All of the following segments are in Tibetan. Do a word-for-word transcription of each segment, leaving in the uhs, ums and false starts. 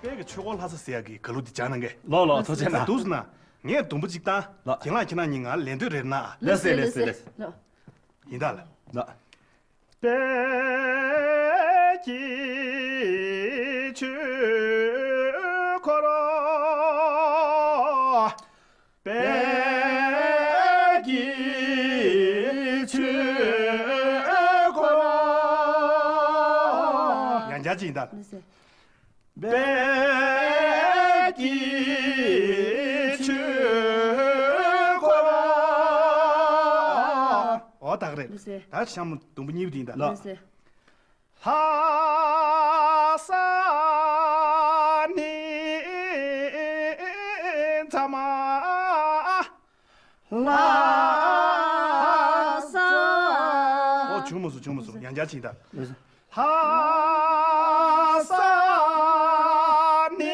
དཔལ་གྱི་ཆོས་འཁོར་ལྷ་ས་ཟེར་ཡག་གི་གར་གླུ་འདི་སྦྱངས་གནང་གས། ལགས་ལགས། ཐུགས་རྗེ་གནང་། འདུག་སེ་ན། ངས་དུམ་བུ་གཅིག་བཏང་། ལགས། ཁྱེད་རང་ཁྱེད་རང་གཉིས་ང་ལན་ལྟོས་རེ་གནང་ཨ། ལགས་སེ་ལགས་སེ་ལགས་སེ། ལགས། ཡིན་ད་ལགས། ལགས། དཔལ་གྱི་ཆོས་འཁོར། དཔལ་གྱི་ཆོས་འཁོར། ཡང་བསྐྱར་ཅིག་ཡིན་ད། ལགས་སེ། དཔལ་གྱི་ཆོས་འཁོར། འོ་ད་ག་རེད། ལགས་སེ། ད་གཤམ་དུམ་བུ་གཉིས་པ་དེ་ཡིན་ད། ལགས། ལགས་སེ། ལྷ་ས་ནི་མཚམས་ལྷ་ས། ཨོ་བྱུང་མ་སོང་བྱུང་མ་སོང་། ཡང་བསྐྱར་ཅིག་ད། ལྷ་ས་ནི།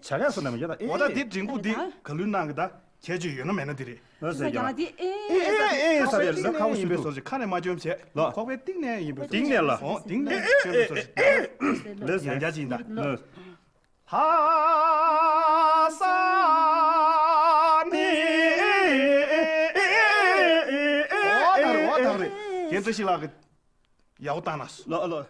བྱ་སྐད་སོགས་ནས་མི་བརྒྱབ་ད། འོ་ད་དེ་འགྲེང་བུ་འདི་ག་ལུས་གནང་གི་ད། ཁྱད་ཆོས་ཡོད་ན་མེད་ན་དེ་རེད། ལགས་སེ། ཡང་ལ་དེ་ཨེ་ཨེ་ཨེ་ཨེ་ས་རེད་ལ། ཁ་བ་ཡིན་པའི་བཟོ་ཞིག་ཁ་ནས་མ་བཅོམ་བྱས། ལགས། ཁོག་པའི་གཏིང་ནས་ཡིན་པའི་བཟོ་ཞིག་གཏིང་ནས་ལ། འོ་གཏིང་ནས་བཅོམ་པའི་བཟོ་ཞིག་ལགས་སེ། ཡང་བསྐྱར་ཅིག་ཡིན་ད། ལགས། ལྷ་ས་ནི། འོ་ད་རེད། འོ་ད་རེད། རྒན་བཀྲ་ཤིས་ལགས་ཀྱིས་ཡག་པོ་བཏང་ན། ལགས་ལགས།